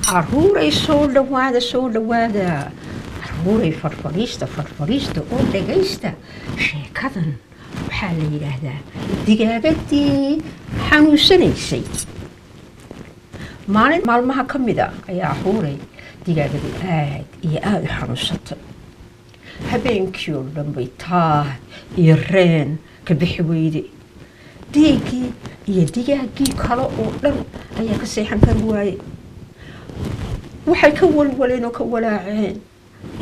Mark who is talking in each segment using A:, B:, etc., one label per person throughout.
A: Caruuray, soo dhawaada, soo dhawaada. Caruuray, farfadhiista, farfadhiista oo dhagaysta sheekadan. Waxaa la yidhaahdaa Digaagadii Xanuunsanaysay. Maalin maalmaha ka mida ayaa, caruuray, digaagadii aad iyo aada u xanuunsatay. Habeenkii oo dhan bay taah iyo reen ka bixi weyday. Diiggii iyo digaaggii kale oo dhan ayaa ka seexan kari waaye. Waxay ka walwaleen oo ka walaaceen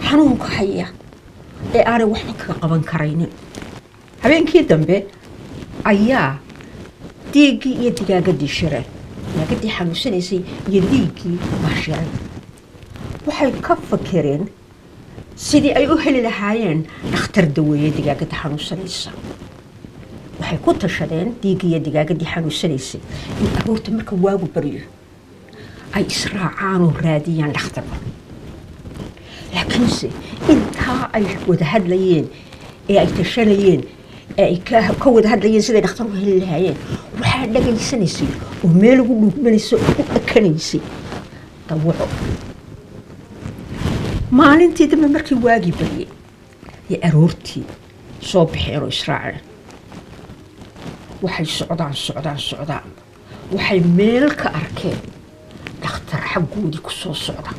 A: xanuunka haya ee aanay waxba kaga qaban karaynin. Habeenkii dambe ayaa diiggii iyo digaagadii shireen. Digaagadii xanuunsanaysay iyo diiggii baa shiray. Waxay ka fakereen sidii ay u heli lahaayeen dhakhtar daweeye digaagadda xanuunsanaysa. Waxay ku tashadeen diiggii iyo digaagadii xanuunsanaysay in aroorta marka waagu baryo ay israacaan oo raadiyaan dhakhtarba. Laakiinse intaa ay wada hadlayeen ee ay tashanayeen ee ay ka wada hadlayeen siday dhakhtar u heli lahaayeen, waxaa dhagaysanaysay oo meel ugu dhuugmanaysay oo u dhakanaysay dawaco. Maalintii dambe markii waagii baryay iyo aroortii soo baxeen oo israaceen. Waxay socdaan, socdaan, socdaan, waxay meel ka arkeen dhakhtar xaggoodii ku soo socda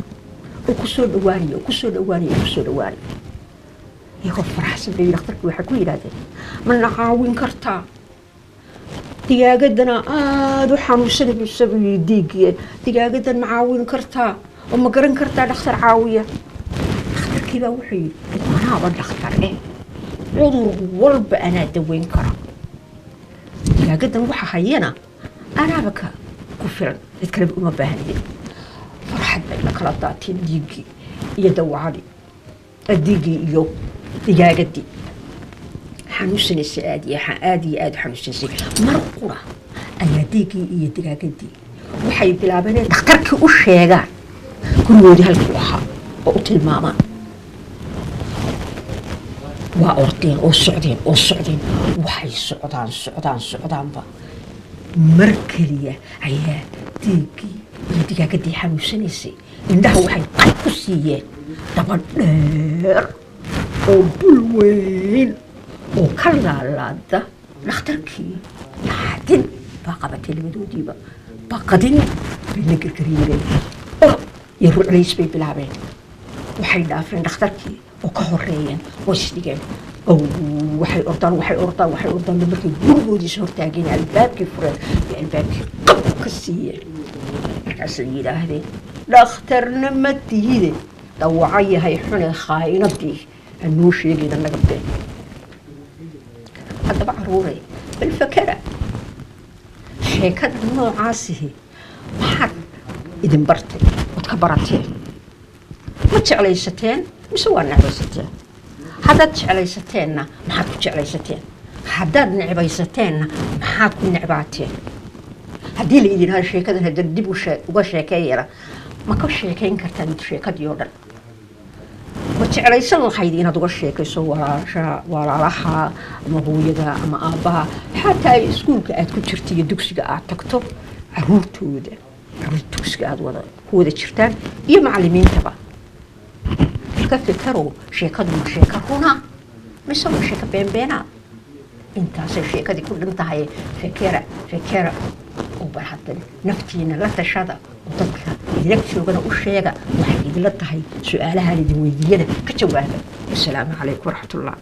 A: oo ku soo dhawaanaya oo ku soo dhawaanaya oo ku soo dhawaanaya. Iyagoo faraxsan bay dhakhtarkii waxay ku yidhahdeen: "Mana caawin kartaa? Digaagadana aada u xanuunsanaysa," buu yidhi diiggii. "Digaagadan ma caawin kartaa oo ma garan kartaa dhakhtar caawiya?" Dhakhtarkii baa wuxuu yidhi: "Anaaba dhakhtar eh, cudur walba anaa daweyn kara. Digaagadan waxa hayana anaaba ka ku filan, cid kaleba uma baahnidin." Farxad bay la kala daateen diiggii iyo dawacadii, diiggii iyo digaagadii xanuunsanaysay, aad iyo aad iyo aad u xanuunsanaysay. Mar qura ayaa diiggii iyo digaagadii waxay bilaabeen inay dhakhtarkii u sheegaan gurigoodii halkii ahaa oo u tilmaamaan. Waa ordeen oo socdeen oo socdeen. Waxay socdaan, socdaan, socdaanba, mar keliya ayaa diiggii iyo digaagadii xanuunsanaysay indhaha waxay qad ku siiyeen daba dheer oo bul weyn oo ka laalaada dhakhtarkii. Naxdin baa qabatay labadoodiiba, baqadin bay la gergariireen, orod iyo ruclays bay bilaabeen. Waxay dhaafeen dhakhtarkii oo ka horeeyeen oo isdhigeen. Waxay ordaan, waxay ordaan, waxay ordaan, markay gurigoodiisa hortaageen, albaabkii fureen bay albaabkii qab ka siiyeen. Markaasay yidhaahdeen: "Dhakhtarna ma tihide, dawaco yahay xune, khaa'inadii hanoo sheegayna naga been." Haddaba caruure, bal fakara, sheekada noocaasihi maxaad idin bartay ood ka barateen? Ma jeclaysateen mise waa necbaysateen? Haddaad jeclaysateenna, maxaad ku jeclaysateen? Haddaad necbaysateenna, maxaad ku necbaateen? Haddii la idin hado sheekadan haddana dib uga sheekeeyana, ma ka sheekayn kartaan sheekadii oo dhan? Ma jeclaysan lahayd inaad uga sheekayso walaasha, walaalaha ama hooyada ama aabbaha, xataa iskuulka aad ku jirta iyo dugsiga aad tagto caruurtooda, caruurta dugsiga aad wada ku wada jirtaan iyo macalimiintaba? Ka fikarow, sheekadu ma sheeko runa mise waa sheeko beenbeena? Intaasay sheekadii ku dhan tahay. Fekera, fekera oo bal hadda naftiina la tashada oo dadka idila joogana u sheega waxay idila tahay. Su-aalahaan idin weydiiyana ka jawaaba. Wasalaamu calaykum waraxmatullah.